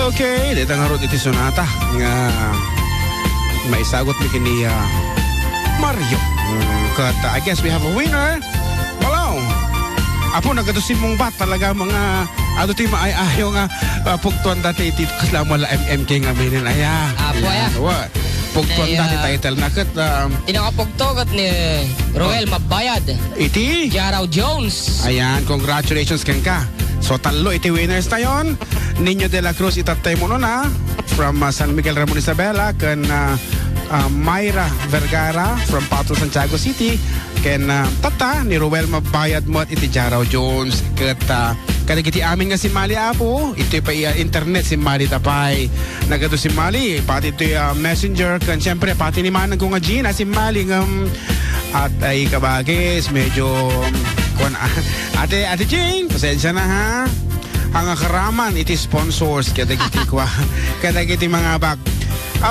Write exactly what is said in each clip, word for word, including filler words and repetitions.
Okay, dayta ngarud iti sonata nga maisagut mi ken ni, ah, Mario. Mm, ket, ah, I guess we have a winner. Hello. Apo, nagadu si Mungbat talaga mga, adu ti maay-ayo nga, ah, pugtuan dati iti kasla mo la M M K nga minin. Aya. Apo, aya. Ayan, wa. Pugtuan Ay, dati ah, title na ket, ah, Tinakapugto ket ni Roel Mabayad. Iti? Jaraw Jones. Ayan, congratulations kenka. So, tallo iti winners tayon. Nino de la Cruz, itattay mo na, from, ah, San Miguel Ramon Isabela, ken, ah, ah, Myra Vergara from Pato, Santiago City, ken, ah, tatta, ni Roel Mabayad met iti Jaraw Jones, ket, ah, kadagiti amin nga simmali, Apo, iti pa, ah, internet, simmali ta pay. Nagadu simmali, pati iti, ah, messenger, ken siyempre, pati ni manang ko nga Gina, simmali, ngem, at ay kabagis, medyo, kuwan, Ate, Ate Jane, pasensya na, ha? Ang akaraman iti sponsors, kadagiti kwa, kadagiti mga bag.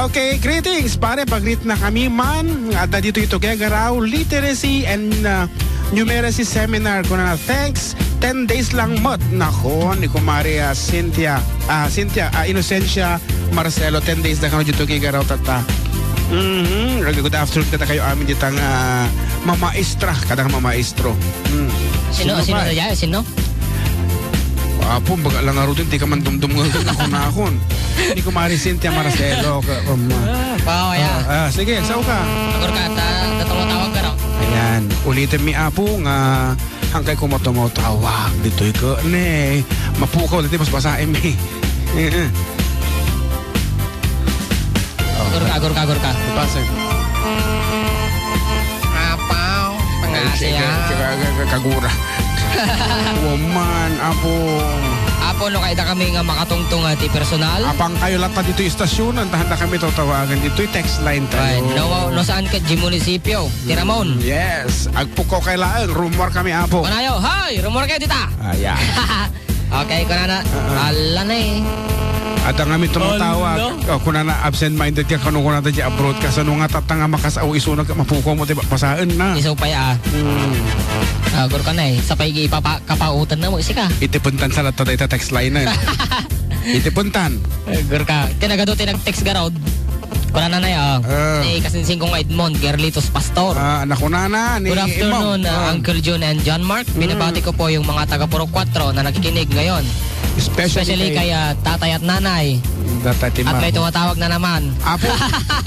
Okay, greetings, pare, pag-greet na kami man, adda ditoy Tuguegarao, Literacy and, uh, Numeracy Seminar, kuna na, thanks, ten days lang met, nako, ni Kumare, ah, Cynthia, ah, Cynthia, ah, Inocencia Marcelo, ten days na kano dito kay Garaw, tata. Mhm, good afternoon kada kayo amin ditang, ah, mamaestra, kada mamaestro. Mm. Sino, Sino sino ba? na yan? Sino? Apo, baga lang nga rutin, di ka man dumdum nga nakon-nakon. Ni Kumari Cynthia Marcelo, ka, um, Ah, wow, yeah. ah, ah, sige, sao ka? Agor ka, ta-, ta-, tumatawag ka raw. Ayan, ulitin mi, Apo, nga hangkay kumo tumatawag, ditoy ka, ne, mapukaw, ditoy mas basain mi. Eh, eh. Oh. Agor ka, agor ka, agor ka. Ipasa. Apaw, Ay, pangasi, sige, ah. sige, ka-, ka-, kagura. Waman, Apo. Apo, no, kayda kami nga makatungtong, ah, ti personal. Apang kayo latta ditoy istasyonan, ta handa kami tatawagan ditoy text line tayo. Ay, no, no, saan ka, di munisipyo? Ti Ramon. Mm, yes. Agpukaw kay laeng, rumor kami, Apo. Panayo, hoy, rumor kayo dita. Ah, yeah. Okay, kunana, Ah, ah. ala na eh. At ang amin tumatawag, Ala. oh, kunana, absent-minded ka, kano kunana di abroad ka, sano nga tatta nga makasao, iso na ka, mapukaw mo, diba, pasaen na. Iso pa ya. Hmm. Agor ka na eh. Sa pay ipapa-, kapautan na mo, isika. Iti puntan sa latta, ita text line na. Iti puntan. Agor ka. Tinagado, tinag-text garod. Kunana na ya, oh. Ah. Ni kasinsing ko nga Edmond Gerlitos Pastor. Ah, nakunana ni Good afternoon, Imong. uh, Ah. Uncle Jun and John Mark. Mm. Binabati ko po yung mga taga Purok Cuatro na nakikinig ngayon. Especially Especially kay kay, uh, tatay at nanay. Tatay At may Timang. tumatawag na naman. Apo,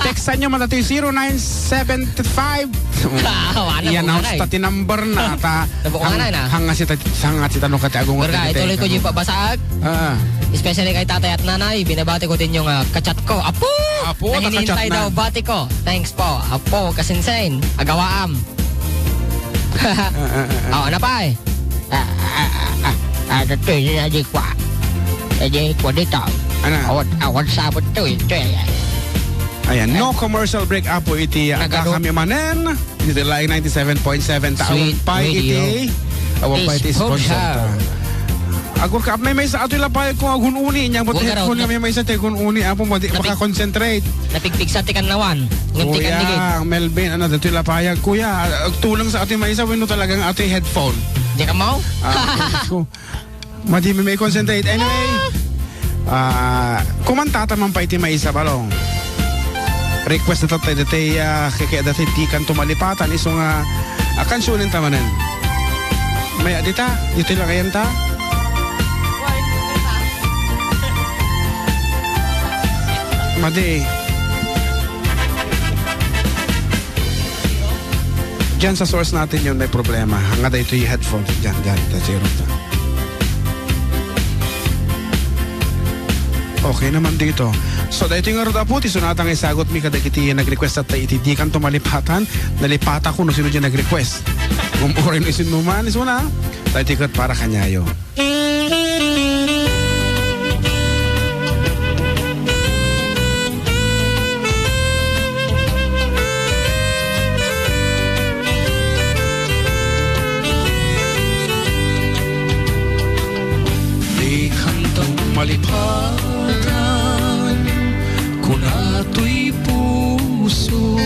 textan nyo man ito yung zero nine seven five. Wala, I-announce wala, eh. ta ti number na, ta Nabuko hang-, na, na. hanga si ta-, hanga si tano kati agung Pero ka, iti ituloy ko text. yung pabasag. Ah. Especially kay tatay at nanay, binabati ko din yung, ah, kachat ko. Apo! Apo, Nahinihintay nakachat na. daw, bati ko. Thanks po. Apo, kasinsen. Agawaam. Ah, ah, ah, ah. Oh, ano pa eh? Ah, ah, ah, ah, ah, ito, ito, ito, ito, ito, ito, dito. Ano? Awan, awan sabot to, ito, eh. Ayan, no commercial break, Apo, iti Nagano? agkakami manen. Dito lang ninety-seven point seven ta. Sweet Awan pa Radio. iti, awan pa iti Is sponsor ta. Bonjour. Agor ka, may, may sa ato lapay ko agun-uni, niya mo Huwag ka raw, nga may, nap-, may sa te agun-uni, Apo, madi-, napig-, makakonsentrate. napigpigsa ti kannawan. Ngem ti Kuya kandigit. Melvin, ano, dito lapayag, Kuya, agtulang sa ato may sa, wino talagang ato headphone. Di ka mau? Ah, Diyos ko. Madi mi may concentrate. Anyway, ah, kumanta ta man pa iti maysa, balong. Request na tattay dati, ah, kaya dati di kan tumalipatan, iso nga, ah, kansunin ta manen. May adita, dito lang ayan ta. Madi. Diyan sa source natin yun, may problema. Nga da ito yung headphones. Diyan, diyan. Diyan, zero ta. Okay naman dito. So, dahil ito yung arod, Apo, ti sunatang isagot mi kadagiti nag-request at iti di kan tumalipatan. Nalipata ko no sino dyan nag-request. Kung oray no isin mo man, iso na. Dahil tikat para kanyayo. Di kanto malipatan, kuna toy pusok,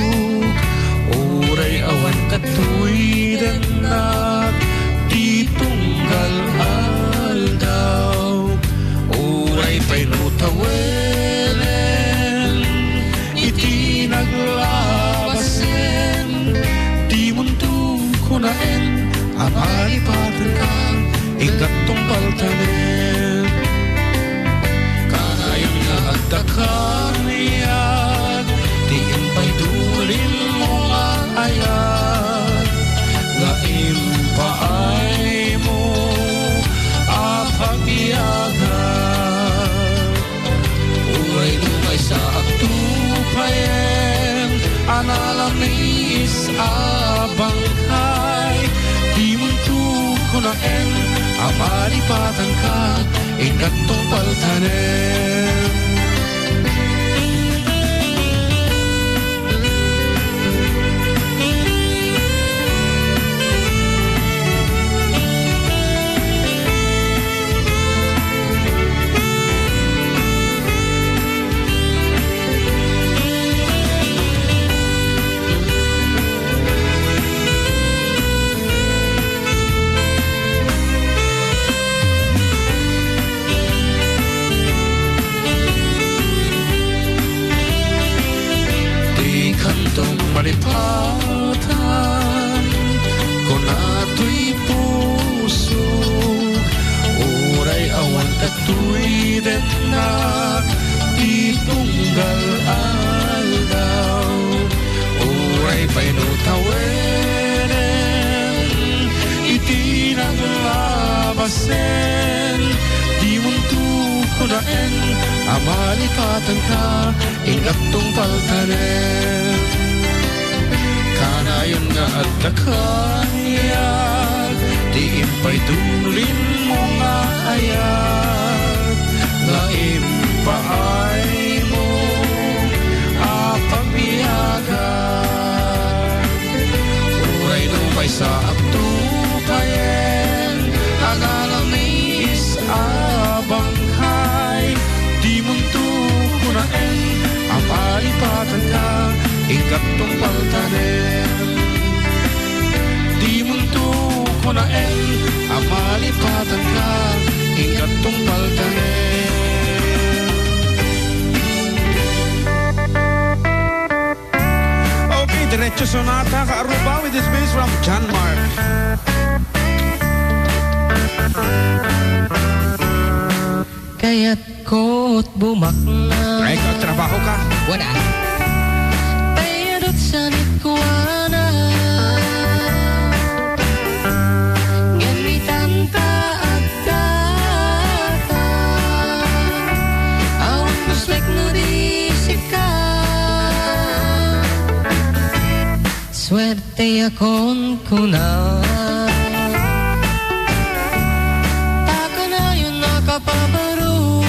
uray awan katoy dennak ti tunggal aldaw, uray pay no Tawenen iti naglabasen, dimonto kunaen a malipatenka, inkaton paltanen. Kanayon nga adda kaniak ti impaydulin mo nga ayat, nga impaaymo a pagbiagan. Uray no maysa a tupayen a nalamiis a bangkay, dimonto kunaen a malipatanka, inkaton paltanen. Dikanto malipatan, kuna toy puso, uray awan datoy detnak ti tunggal aldaw. Uray pay no tawenen iti naglabasen, dimonto kunaen a malipatanka, inkaton paltanen. Kanayon nga adda kaniak ti impaydulin mo nga ayat, nga impaaymo a pagbiagan. Uray no maysa a tupayen a nalamiis a bangkay, dimonto kunaen a malipatanka, inkaton paltanen. Dimonto kunaen a malipatanka, inkaton paltanen. Okay, diretso sonata, Kaaruba, with this bass from John Mark. Kayatko't bumaknang. Ay, katrabaho ka. Wala. Tayadot sanit kuana. Ngem itanta agkaka. Awan prospek no di sika. Suerteakon kuna. Ta kanayon a kapabaro.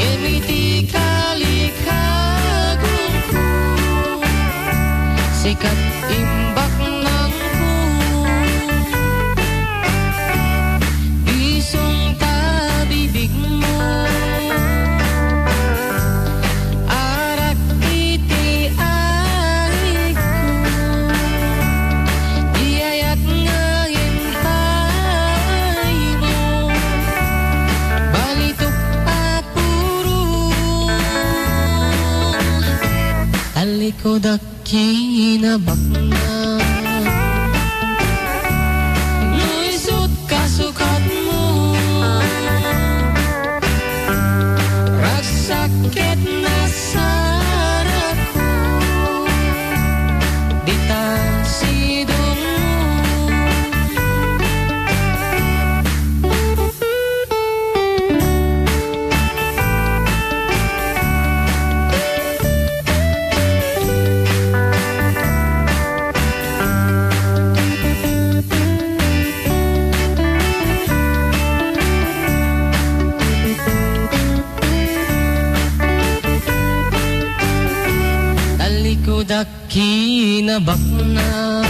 Ngem iti kalikagumko, sikat imbaknangko. Isong ta bibigmo, arak iti ayigko. Di ayat nga impaymo, balitok a puro. Talikudak kinabaknang. No isut' kasukatmo, ragsak ket nasarako, dita sidongmo. Talikudak kinabaknang.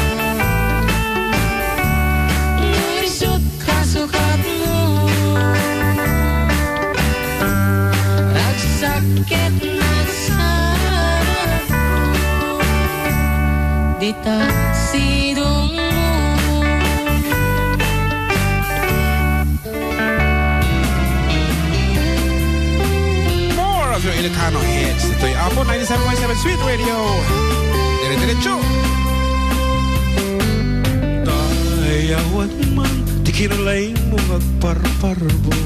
No isut' kasukatmo, ragsak ket nasarako, dita sidongmo. Ilocano hits. Ditoy Apo ninety-seven point seven Sweet Radio. Dire-diretso. Dayawat man ti kinalaing mo nga agparparbo.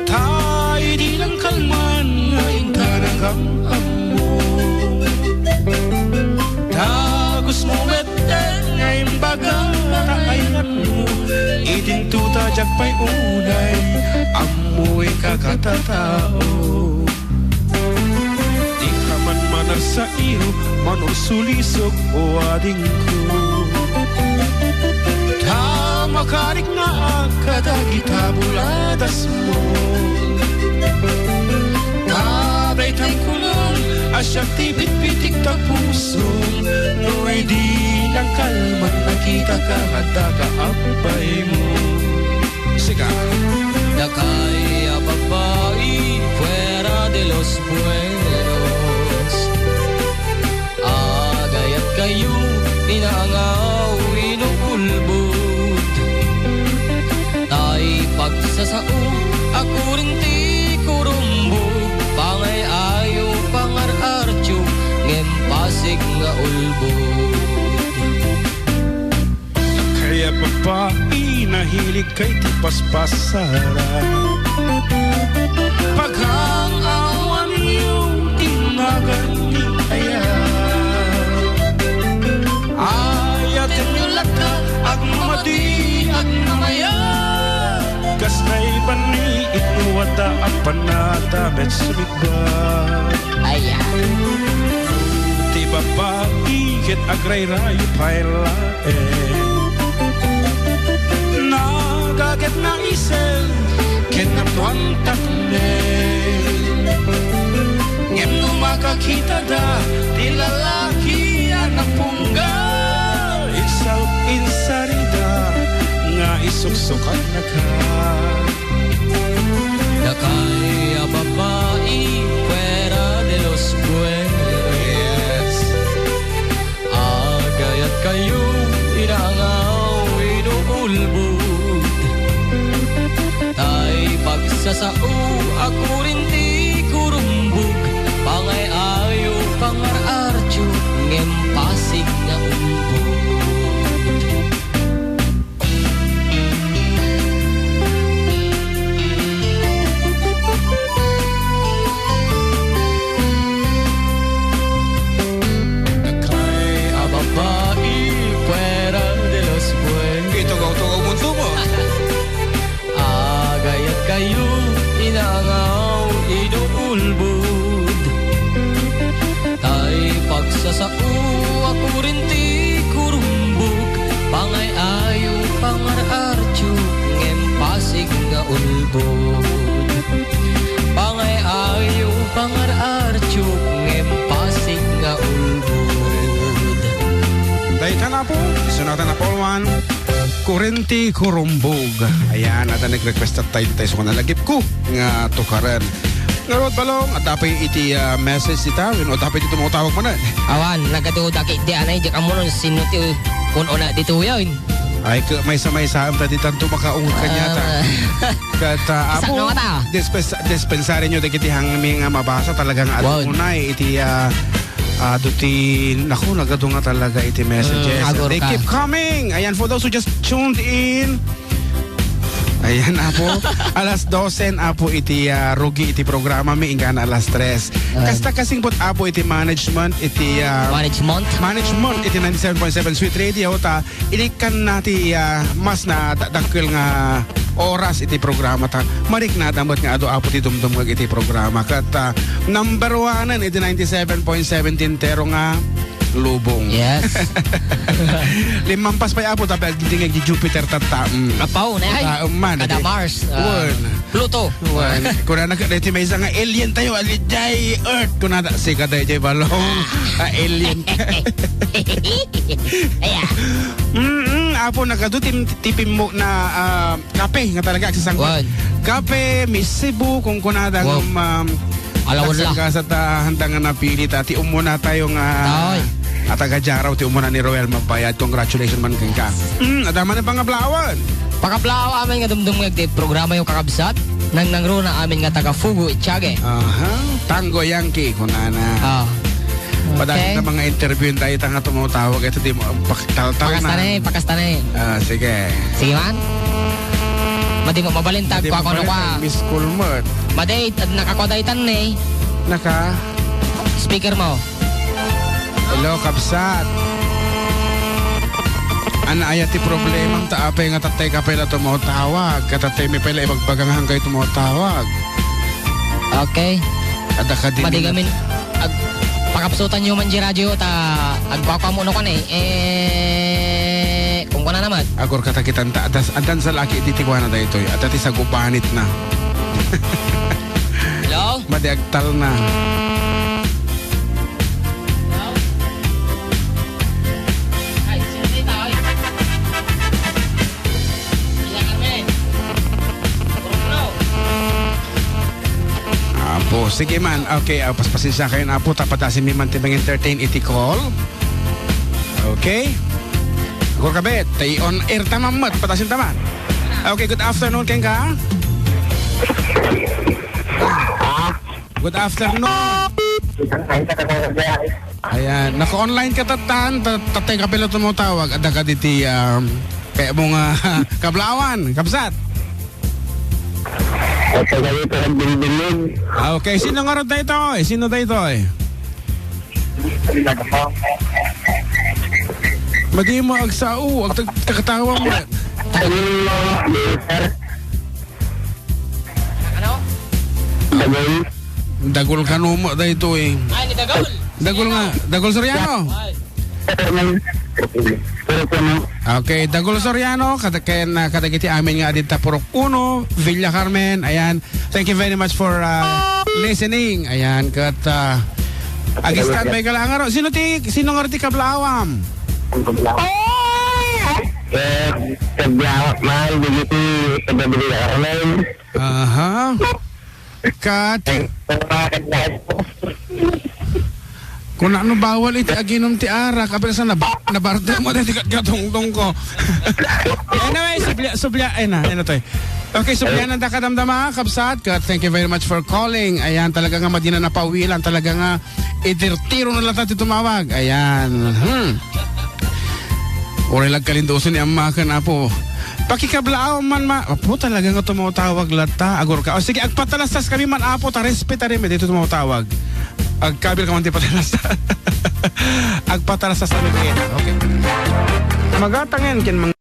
Ta idi lang kalman nga intanagam ammo. Dagus mo met nga imbaga ta ayatmo. Idinto ta diak pay unay ammoy kakatatao. Dika man manarsairo, manursulisog, o adingko. Ta makarik nga agkadagita buladasmo. Ta daytan kunom a siak ti bitbitik ta pusom, no idi lang kalman nakitaka nga adda ka abbaymo. Sika. Dakay a babai fuera de los buenos. Agayat kayo, inaangaw, inuulbod. Tay pagsasao, akurin ti kurumbog, pangay-ayo, pangar-artio, ngem pasig nga ulbod. Kaya babai, nahilig kay ti paspasara. Pagang-awan yung tinagan ni Aya. Ayaten yung lata, agmamadi, agmamaya. Kas naiban ni itno wata, apanata, met sumigba. Aya. Ti babai, ket agrayrayo pay la. Nagaget nga isel ken napuantak ne. Ngem no makakitada ti lalaki a napunggal, insa-, insarida nga isuksukannaka. Dakay a babai fuera de los buenos. Yes. Agayat kayo, inaangaw, inuulbod. Tay pagsasao, akurin ti kurumbog. Pangay-ayo, pangar-artio, ngem pasig nga ulbod. Dakay a babai fuera de los buenos. Itugaw-tugaw mo, tubo. Agayat kayo, inaangaw, inuulbod. Tay pagsasao, akurin ti kurumbog, pangay-ayo, pangar-artio, ngem pasig nga ulbod. Pangay-ayo, pangar-artio, ngem pasig nga ulbod. Dayta na po, isunatan na po, Juan. Kurenti Kurumbog. Ayan, adda nag-request tayo, tayo sa kanalagip ko nga tukaren. Ngarud, Balong, adda pay iti, ah, message dita, wenno adda pay iti tumatawag manen. Awan, nagaduda ki di anay, di kamunon sino ti un-una ditoy. Ay, k-, maysa-maysa, am, ta ditan to makaunga kaniata. Ah. Ket, ah, Apo, no, ta? Dispens-, dispensaryo dagiti hangmi nga mabasa, talaga nga Wan. Adunay iti, ah, ah, do ti, naku, nagadu nga talaga iti messages. Mm, agur They ka. Keep coming. Ayan, for those who just tuned in, ayan, Apo. Alas dose, Apo, iti, ah, rugi iti programa mi, inggana alas tres. Ayan. Kasta kasingput, Apo, iti management, iti, ah, Management? Management, iti ninety-seven point seven Sweet Radio, ta inikkanna ti, ah, mas na da-, dakkel nga oras iti programa, ta mariknada met nga adu, Apo, ti dumdumngeg iti programa. Ket, ah, number one iti ninety-seven point seven ti entero nga lubong. Yes. Limampas pay, Apo, ta pagdingeg ni Jupiter tatta. Mm. Apaw, ne, ay. Taem man, kada iti Mars, ah, Wen. Pluto. Wen. Kunana ket iti maysa nga alien tayo, ali jay Earth. Kunana, sika dayjay Balong. Ah, alien. Aya. Mm, Apo, nagadu ti, ti pimmo na, ah, kape nga talaga agsasangkot. Wen. Kape, Miss Cebu, kung kunada Wow. nga, um, Alawan la. Agsangkasat ta handa nga napili ta ti umuna tayo nga Ay. At taga Jaraw, ti umuna ni Roel Mabayad. Congratulations man kenka. Mm, adda man pangablawan. Pangablaw amin nga dumdumngeg ti programa yung kakabsat. Nangnangruna amin nga taga Fugo, Itiague. Aha. Tango Yankee, kunana. Ah. Padagita Okay. mga interview tayo, ta nga tumutawag, ito di mo, paktaltal na. Pakastane, pakastane. Ah, sige. Sige man. Madi mo mabalintag, Madi kua kono mabalintag, kua. Miss Call mo. Madi, tad nakakua daytan ni. Naka? Speaker mo. Hello, kabsat. Ano aya ti problema? Ta apay nga tatay ka pala tumutawag? Katatay mi pala ibagbaga nga hanggang tumutawag. Okay. Ada ka din. Madi gamin, ag-, pakapsutan nyo man di radyo, ta agkuakuam no kan eh. Eh, kung kuna naman. Agor katakitan ta, adas, adan sa laki di ti kuana daytoy. Ada ti sagubanit na. Hello? Madi agtal na. Apo, sige man. Okay, ah, paspasensya kayo na po. Tapadasin mi man ti entertain iti call. Okay? Agor ka, bet. Tay on air ta man, mat. Padasin ta man. Okay, good afternoon, kenka. Good afternoon. Ayan, naka-online ka tatan, ta-, tatay ka pala tumutawag, adda ka diti, um, kaya mo nga, kablaawan, kabsat. At sa ganito, ang bilbilin. Ah, okay, sino nga ron daytoy? Sino daytoy? Madi mo agsao, agtag-, kakatawa mo. Ano? Dagol. Dagol kano mo daytoy. Ay, ni Dagol. Dagol nga, Dagol Soriano. Ay. Okay, Dagol Soriano, kada-, ken, ah, kadagiti amin nga adita Purok Uno, Villa Carmen, ayan. Thank you very much for, ah, listening. Ayan, ket, ah, agi-standby ka lang. Ngaro, sino ti, sino nga ti kablaawam? Eh, kablaawam, man, dagiti taga Villa Carmen. Aha. Kat. Kung ano bawal iti aginom ti arak, apil sa nab-, nabarda mo dati kat katungtong ko. Anyway, sublia, sublia, ay na, ay na to eh. Okay, sublianan da kadamdama, kabsat, kat thank you very much for calling. Ayan, talaga nga madina napawilan, talaga nga idirtiro na lang ti tumawag. Ayan. Hmm. Uray lagkalindoso ni Ammaken, Apo. Pakikablaaw man ma-, Apo, talaga nga tumawtawag latta. Agor ka. O sige, agpatalastas kami man, Apo, ta respetari mi dito tumawtawag. Agkabil ka man ti patalastas. Agpatalastas kami, Apo. Okay. Magatangen ken mga